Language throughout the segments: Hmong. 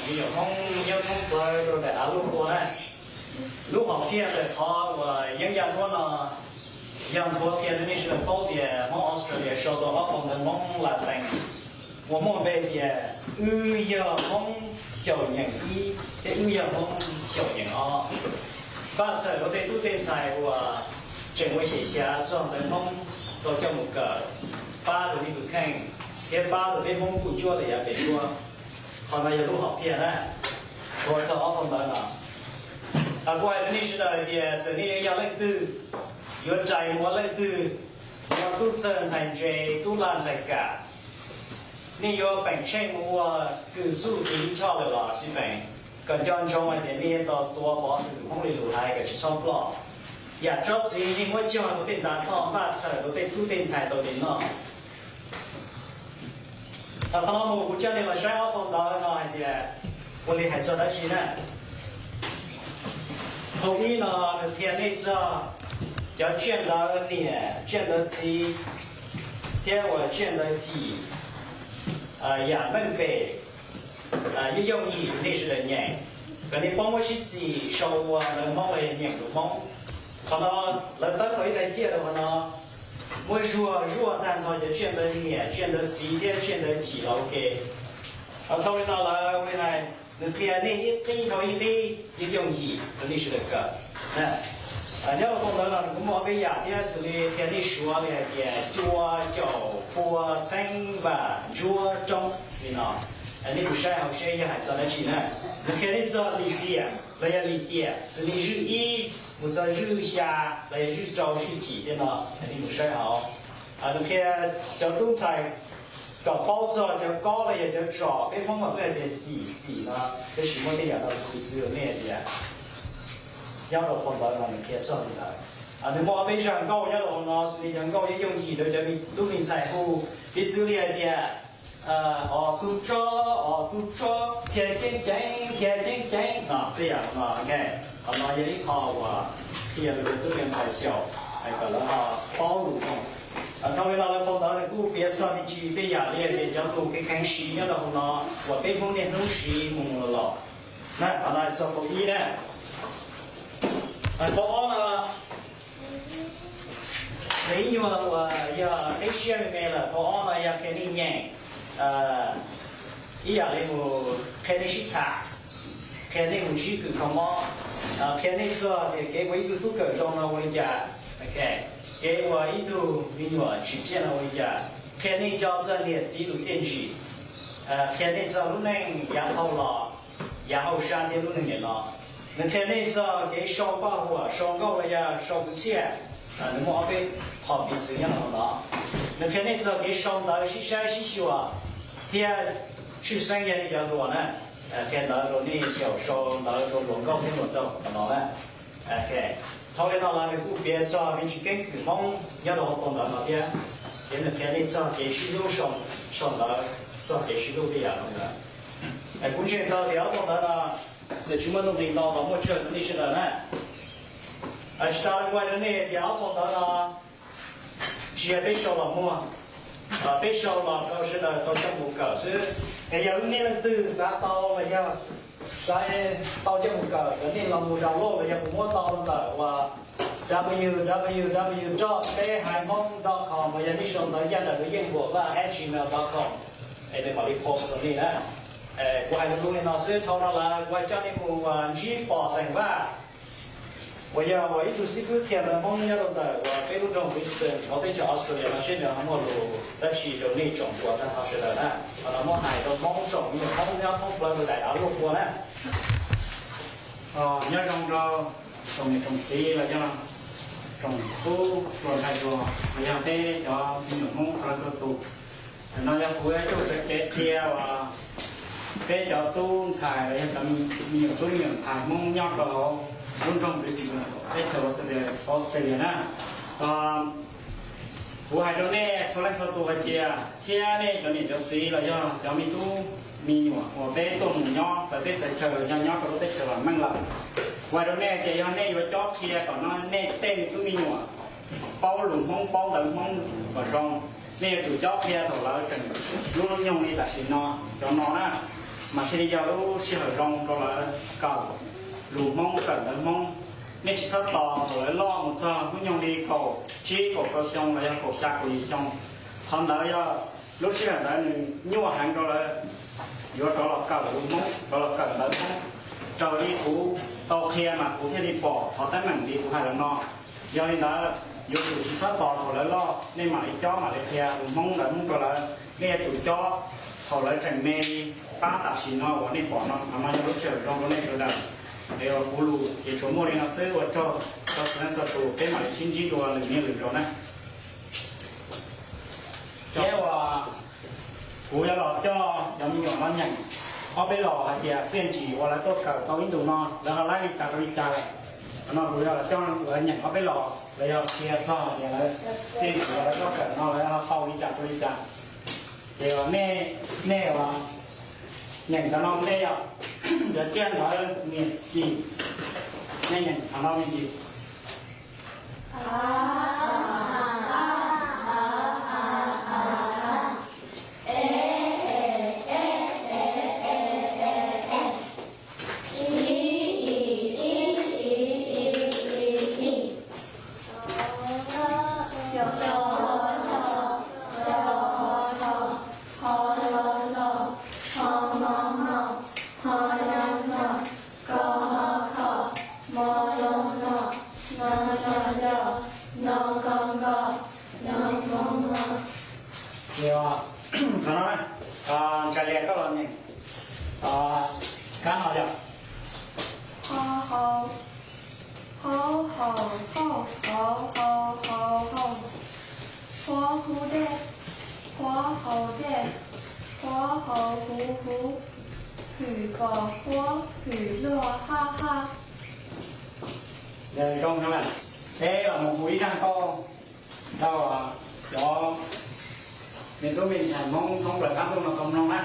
me nyuam Hmoob nyob thoob plaws rau daim av luaj ua na. Lub hom phiaj ntawm qhov uas yeeb yaj duab no yog nthuav qhia rau nej sawv daws paub tias Hmoob Australia sau tau ob phau ntawv Hmoob Latees uas muaj npe tias wb yog Hmoob xyaum nyeem ib thiab wb yog Hmoob xyaum nyeem ob. Npaj txhawm rau tej tub tej ntxhais uas tseem ua xyem xyav txog ntawv Hmoob tau coj mus kawm, pab rau nej tus kheej thiab pab rau peb Hmoob kuj cuab rau yav pem tuaj. Qhov no yog lub hom phiaj na, ua txog ob phau ntawv no. Kuv hais rau nej sawv daws tias txawm nej yuav yog leej twg, yuav rais mus ua leej twg, ua tub txawg ntxhais ntse, tub lag ntxhais kam, nej yuav peem tsheej mus ua kws txuj kws lij choj lawm los xij peem, kom nco ntsoov hais tias nej yuav tau tuav pov tug Hmoob li lus hais kom tsis txhob ploj. Yam tsob txiv nej muab cog rau tej ntav toj, npaj txhawm rau tej tub tej ntxhais tau li no. Thaum qhov no mus kuv coj nej los saib ob phau ntawv no hais tias ua li hais txog dab tsi na. Phau ib no nws qhia nej txog cov tsiaj ntawv niam tsiaj ntawv txiv thiab uas tsiaj ntawv cim, yam meej pem, yeej yooj yim nej sawv daws nyeem, kom nej paub muab sib txim sau ua ntawv Hmoob los yog nyeem lus Hmoob. Qhov no lawv tawb tau ib daim tiaj rau qhov no, muab zuag zuaj tag nrho cov tsiaj ntawv niam tsiaj ntawv txiv thiab tsiaj ntawv cim los ua ke. Dhau li no lawv ua li hais, nws qhia nej ib qib dhau ib qib yeej yooj yim rau nej sawv daws kawm. Nyob rau phau ntawv no nws kuj muaj ob peb yam thiab xws li qhia nej suav li hais tias cua, caum, pua, txheeb, vam, ntsuab, roob li no. Nej mus saib hauv seb yog hais txog dab tsi na. Nws qhia nej txog lim tiam los yog lim tiam xws li zwj ib mus txog zwj xya los yog zwj rau zwj cim tej no, nej mus saib hauv. Nws qhia cov tub ntxhais kom paub txog cov kob los yog cov tsom, peb Hmoob mas peb hais tias xim, xim no, tab sis muaj tej yam no kuv piv txwv rau nej tias nyob rau phau ntawv no nws qhia txog li ntawd. Nws muaj ob peb zaj nkauj nyob rau hauv no xws li cov nkauj yooj yooj yim rau cov tub me ntxhais hu, piv txwv li hais tias os tug tso, os tug tso, khiav ceev ceev, khiav ceev ceev no, tej yam no. Qhov no yog ib qho uas qhia rau cov tub cov ntxhais xyaum kom lawv ho paub lus zoo. Dhau li no lawv phau ntawv nws kuj piav txog me ntsis tej yam li tias cov lus kev kheev siv nyob rau hauv no uas peb Hmoob niaj hnub siv mus mus los los na. Qhov no txog phau ib na. Phau ob no nws ib nyuag uas yog qib siab me me lawm. Phau ob no yog qhia nej nyeem, ib yam li mus qhia nej sib tham, qhia nej mus ntsib kws kho mob, qhia nej txog tias kev ua ib tug tub kawm zoo no ua li cas, kev ua ib tug me nyuam tsim txiaj no ua li cas, qhia nej nco txog niam txiv lus txiaj ntsim, qhia nej txog lub neej yav hauj los, yav hauj sab thiab lub neej nim no. Nws qhia nej txog kev sau paj huam, sau nkauj los yog sau kwv txhiaj. Nws muaj ob peb qho piv txwv nyob hauv no. Nws qhia nej txog kev sau ntawv sib saib sib xyuas thiab tshwj xeeb yog nej cov hluas na, qhia ntawv rau nej xyaum, sau ntawv rau hluas nkauj thiab hluas nraug no na. Dhau li no los nws kuj piav txog me ntsis keeb kwm Hmoob nyob rau hauv phau ntawv no thiab. Ces nws qhia nej txog kev sib hlub, sau ntawv txog kev sib hlub tej yam no ntawd. Kuv ntseeg tau tias ob phau ntawv no txawm tsis muaj nuj nqis ntau los muaj tsawg rau nej sawv daws na. Tsis tas li kuv hais rau nej tias ob phau ntawv no tsis yog peb sau los muag, peb sau los rau sawv daws tau coj mus kawm xwb. Es yog nej leej twg xav tau los yog xav tau coj mus kawm, kom nej los mus download los yog mus muab tau rau ntawm uas www dot peb hais hmoob dot com los yog nej sau ntawv ncaj ntawm lub yeej huam vaj at gmail dot com, es nws mam li post rau nej na. Kuv hais lus lus li no xwb, dhau no lawm kuv hais coj nej mus ntsib Pom Xeem Vaj uas yog uas ib tug xib fwb qhia ntawv Hmoob nyob rau ntawm uas peb lub nroog Brisbane hauv teb chaws Australia no seb nws ho muaj lus dab tsi rau nej tsoom ua tag nrho sawv daws na. Qhov no muab hais rau Hmoob tsoom me nyuam Hmoob nyob thoob plaws rau daim av luaj ua na. Nyob zoo rau tsoom niam tsoom txiv los yog tsoom tub hluas ntxhais hluas los yog peb cov me nyuam Hmoob txhua leej txhua tus. Ntawm no yog kuv yuav coj xav kev qhia uas peb cov tub ntxhais los yog cov me nyuam tub me nyuam ntxhais Hmoob nyob rau hauv lub nroog Brisbane, teb chaws Australia na. Kuv hais rau nej txhua leej txhua tus hais tias thiab nej cov niam cov txiv los yog cov me tub me nyuam uas peb tuaj mus nyob txawv teb txawv chaw los yog nyob rau lub teb chaws vam meej lawm, kuv hais rau nej hais tias yog nej yuav cob qhia kom no nej tej me tub me nyuam paub lus Hmoob paub ntawv Hmoob kom zoo, nej yuav tsum cob qhia thaum lawv tseem lub hnub nyoog li tam sim no cov no na. mas thiaj li yog lub sij hawm zoo rau lawv kawm lus Hmoob, kawm ntawv Hmoob. Nej tsis txhob tos thaum lawv loj mus txog hnub nyoog li kaum tsib kaum rau xyoo los yog kaum xya kaum yim xyoo. Qhov ntawd yog lub sij hawm ntawd nws nyuaj heev rau lawv yuav rov los kawm lus Hmoob, rov los kawm ntawv Hmoob. Raws li kuv tau qhia mas kuv thiaj li pom qhov teeb meem li kuv hais los no. Yog li ntawd, yuav tsum tsis txhob tos thaum lawv loj nej mam li cob mam li qhia lus Hmoob ntawv Hmoob rau lawv. Nej yuav tsum cob thaum lawv tseem me li, pab tam sim no uas nej pom no, qhov no yog lub sij hawm zoo rau nej sawv daws. Es kuv lus ces tsuas muaj li no xwb, ua tsaug rau txhua leej txhua tus, peb mam li sib ntsib dua lwm niaj lwm zaus na. Thiab uas kuv yuav los coj cov me nyuam no nyeem ob peb los hais tias txiaj ntsim uas lawv tuaj kawm tau ib ntus no lawv ho laib li cas rau li cas lawm. Qhov no kuv yuav los coj lawv nyeem ob peb los, lawv yog qhia txog hais tias lawv txiaj ntsim uas lawv tuaj kawm no lawv ho tau li cas rau li cas. Ces nej, nej uas nyeem cov no ntej yom, cov tsiaj ntawd niam ci, nej nyeem qhov no me ntsis. Qhov no, Ntsa Lias koj los nyeem kab no yom. Qhov hau, qhov hau, hau, hau, hau, hau, hau. Huab hub dej, huab hau dej, huab hau huv huv, hwm pos huab, hwm luag haj haj. Zoo no lawm, peb los mus hu ib zaj nkauj rau cov me tub me ntxhais Hmoob thoob plaws qab ntuj no tau mloog na.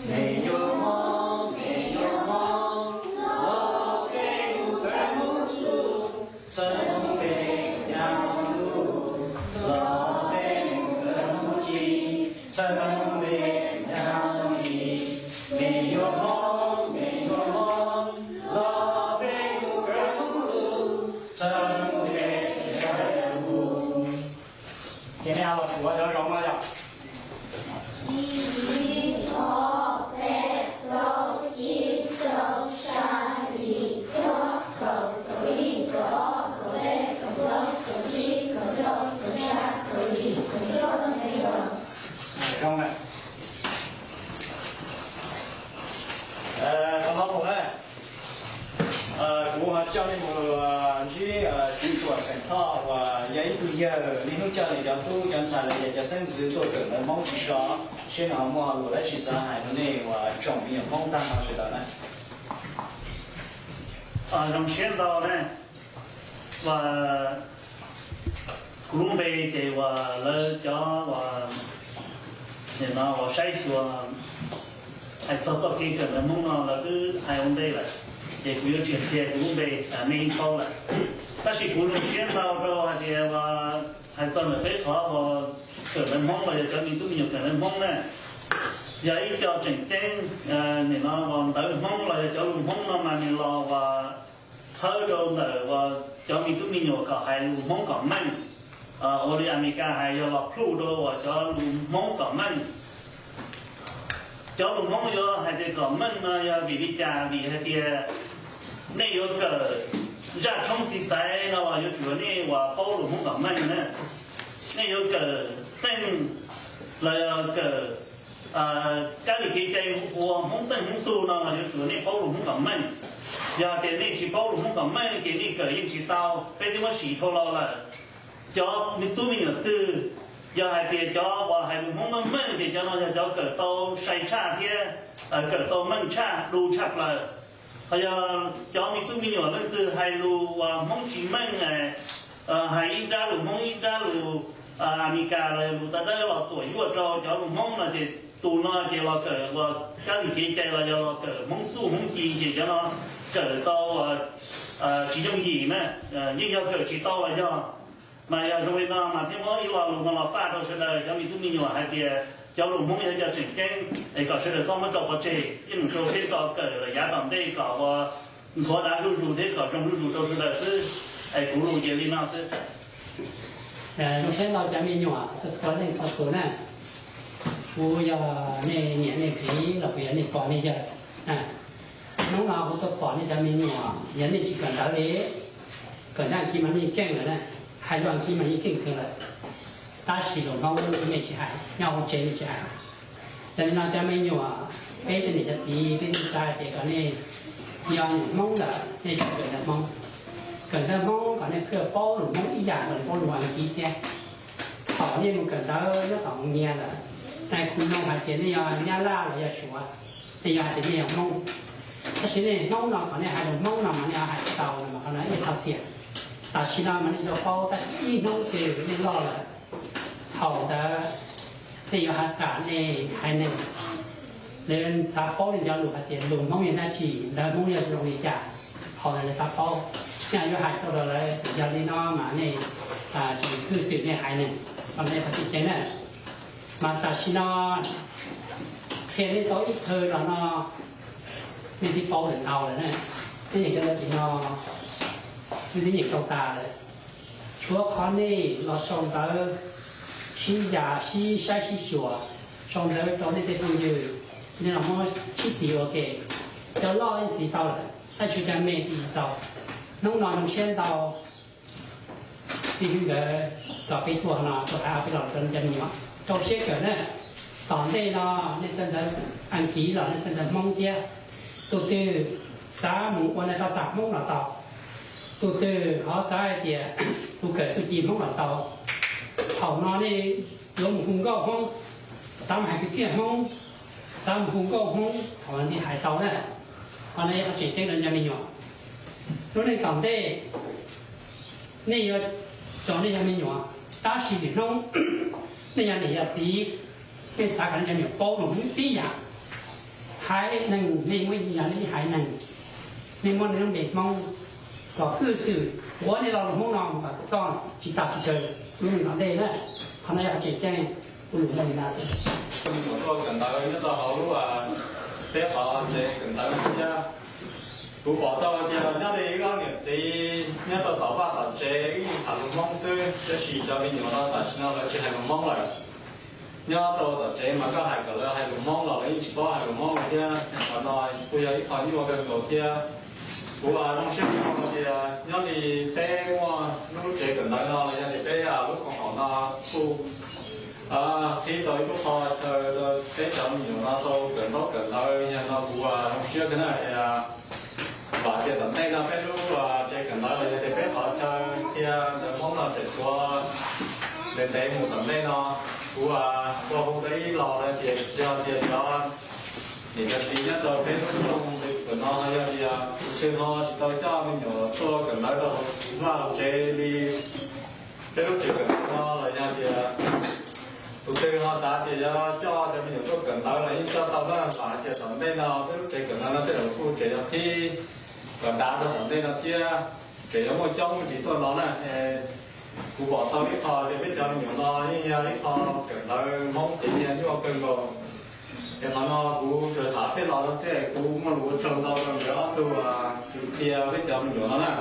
Me nyuam Hmoob, me nyuam Hmoob, los peb mus khawb Hmoob txuj, txhawb Hmoob npe nyob ntuj, los peb mus khawb Hmoob ci, txhawb Hmoob npe nyob ntuj. Me nyuam Hmoob, me nyuam Hmoob, los peb mus khawb Hmoob txuj, txhawb Hmoob npe nyob ntuj. Ces nej ho los suav cov zoo no yom. Ib, ob, peb, plaub, tsib, rau, xya, yim, cuaj, kaum, kaum ib, kaum ob, kaum peb, kaum plaub, kaum tsib, kaum rau, kaum xya, kaum yim, kaum cuaj, nees nkaum. Zoo lawm. Qhov no mus na, kuv ho coj nej mus ntsib Tswv Tuam xeem Thoj uas yog ib tug yawg niaj hnub coj nws cov tub cov ntxhais los yog cov xeeb ntxwv tuaj kawm ntawv Hmoob tsis so, seb nws ho muaj lus dab tsi xav hais rau nej uas tsoom me nyuam Hmoob tag nrho sawv daws na. Zoo siab ntau na, uas kuv lub npe ces uas lawv cov uas nim no uas saib xyuas hais txog txoj kev kawm ntawv Hmoob no lawv twb hais ua ntej lawm, ces kuv yuav tsis qhia kuv lub npe, nej yeej paub lawm. Tab sis kuv zoo siab ntau rau hais tias uas hais txog ntawm peb qhov uas kawm ntawv Hmoob los yog cov me tub me nyuam kawm ntawv Hmoob na, yog ib co tseem ceeb. Nim no uas ntawv Hmoob los yog cov lus Hmoob no mas nws los uas txhawb rau ntawm uas cov me tub me nyuam kom hais lus Hmoob kom meej, ua li Amelikas hais yog los plhuj rau uas cov lus Hmoob kom meej. Cov lus Hmoob yuav hais tias kom meej no yog vim li cas? Vim hais tias nej yuav kawm zaj tshoob txiv xaiv no los yuav tsum yog nej uas paub lus Hmoob kom meej na. Nej yuav kawm teej los yog kawm kab lis kev cai ua Hmoob teej Hmoob tug no los yuav tsum yog nej paub lus Hmoob kom meej. Yog hais tias nej tsis paub lus Hmoob kom meej ces nej kawm yeej tsis tau, peb twb muab sim dhau los lawm. Cov me tub me nyuam twg yog hais tias cov uas hais lus Hmoob meej meej ces cov no yog cov kawm tau sai tshaj thiab kawm tau meej tshaj, du tshaj plaws. Ho yog cov me tub me nyuam leej twg hais lus uas Hmoob tsis meej, hais ib nrab lus Hmoob ib nrab lus Amelikas los yog lus tau dawb los txuam yuaj rau cov lus Hmoob no ces tus no ces los kawm uas kab lis kev cai los yog los kawm Hmoob txuj Hmoob ci ces cov no kawm tau tsis yooj yim na, yeej yog kawm tsis tau los yog. Mas yog zoo li no mas thiaj muab ib lo lus no los faj rau sawv daws cov me tub me nyuam hais tias Cov lus Hmoob yog cov tseem ceeb es kom sawv daws txhob muab tso pov tseg, yeej mus rau siab tso kawm lawm yav tom ntej kom ua nthuav dav zuj zus thiab kom zoo zuj zus rau sawv daws xwb. Es kuv lus ces li no xwb. Zoo siab ntau cov me nyuam txhua txhua leej txhua tus na. Kuv yog nej niam nej txiv los kuv yog nej pog nej yawg. Hnub no kuv tuaj pom nej cov me nyuam, yog nej tsis kawm ntawv li, kawm ntawv Askiv mas nej keej lawm na, hais lus Askiv mas yeej keej kawg lawm. Tab sis lus Hmoob nej tsis hais, nyob hauv tsev nej tsis hais. Yog li no cov me nyuam, peb cov niam cov txiv peb twb xav hais tias kom nej yog nyuam Hmoob lawm nej tsuas kawm ntawv Hmoob, kawm ntawv Hmoob kom nej thiaj paub lus Hmoob ib yam nkaus paub lus Askiv thiab. Thaum nej mus kawm ntawv nyob tom Hmoob Nyiaj lawm, nej kuj mloog hais tias nej yog Nyab Laj los yog Suav, nej yuav hais tias nej yog Hmoob. Tab sis nej Hmoob no thaum nej hais lus Hmoob no mas nej ho hais tsis tau no mas qhov no nej txhob xiam. Tam sim no mas nej tsis tau paub, tab sis ib hnub twg nej loj lawm, thaum ntawd nej yuav hais xam nej haiv neeg, lawv xav paub nej cov lus hais tias lus Hmoob yog dab tsi, ntawv Hmoob yog zoo li cas, thaum ntawd lawv xav paub, nej yuav hais tau rau lawv. Yog li no mas nej tsis hwj xwm nej haiv neeg, qhov no yog qhov tseem ceeb na. Mas tam sim no qhia nej tau ib thawj los no, nej twb paub lawm ntau lawm na, nej nyeem cov ntawv tim no, nej twb nyeem tau tas lawm. Tshuav qhov nej los sau ntawv sib ya sib saib sib xyuas, sau ntawv rau nej tej phooj ywg, nej los muab sib txiv ua ke. Cov loj yeej txiv tau lawm, tab sis cov me txiv tsis tau. Hnub no zoo siab ntau, txiv hwb nkawd tso peb tuaj no tuaj hais ob peb lo rau nej cov me nyuam rau siab kawm na. Tom ntej no nej txawj ntawv Askiv los nej txawj ntawv Hmoob thiab, tus twg xav mus ua nais phas xas Hmoob los tau, tus twg ho xav hais tias mus kawm txuj ci Hmoob los tau. Thaum no nej yuav mus hu nkauj Hmoob, xav mus hais kwv txhiaj Hmoob, xav mus hu nkauj Hmoob, thaum no nej hais tau na. Qhov no yog qhov tseem ceeb rau nej cov me nyuam. Lub neej tom ntej nej yuav tso nej cov me nyuam, tab sis lwm hnub nej yog niam yog txiv, nej xav kom nej cov me nyuam paub lus Hmoob tib yam. Haiv neeg nej muaj ib yam nej ib haiv neeg, nej muab nej lub npe Hmoob, kom hwj xwm quav nej lo lus Hmoob no kom txoj tsis tas tsis kawg lub neej tom ntej na. Qhov no yog qhov tseem ceeb, kuv lus muaj li no xwb. Cov me nyuam tuaj kawm ntawv nyob rau hauv lub, peb qhov tsev kawm ntawv no thiab. Kuv pom tau tias nyob li wb ob niam txiv nyob rau tom vaj tom tsev wb yeej tham lus Hmoob xwb, tab sis cov me nyuam no tam sim no lawv tsis hais lus Hmoob lawm. Nyob rau tom tsev mas koj hais kom lawv hais lus Hmoob los lawv yeej tsis paub hais lus Hmoob lawm thiab. Qhov no kuj yog ib qho nyuaj kawg nkaus thiab. Kuv zoo siab hais tias nyob li peb muaj lub tsev kawm ntawv no los yog tias peb lub koom haum no kuj qhib tau ib lub qho chaw rau peb cov me nyuam no tau kawm ntaub kawm ntawv, yog no kuv zoo siab kawg na. Vam tias tom ntej no peb lub tsev kawm ntawv los yog tias peb qhov chaw thiab ntawv Hmoob no tseem tshuav ntev ntev mus tom ntej no. Kuv ua hu rau ib los tias yog tias cov niam cov txiv nyob rau peb lub xyoo li thaum no no yog tias tus twg ho tsis tau coj me nyuam tuaj kawm ntawv rau hauv vaj hauv tsev li peb lub tsev kawm ntawv no los yog tias tus twg ho xav tias yuav coj cov me nyuam tuaj kawm ntawv los yeej coj tau na. Vam hais tias tom ntej no peb lub tsev kawm ntawv no tej zaum kuj tseem yuav qhib kom dav rau tom ntej no thiab, tseem yuav muaj coob muaj ntsis tuaj no na. Kuv pom tau ib qho tias peb cov me nyuam no yeej yog ib qho kawm ntawv Hmoob ces yeej nyuaj kawg nkaus. Ces qhov no kuv tsuas tham peb los no xwb, kuv muaj lus ua tsaug ntau rau nkawd ob tug uas txia peb cov me nyuam no na.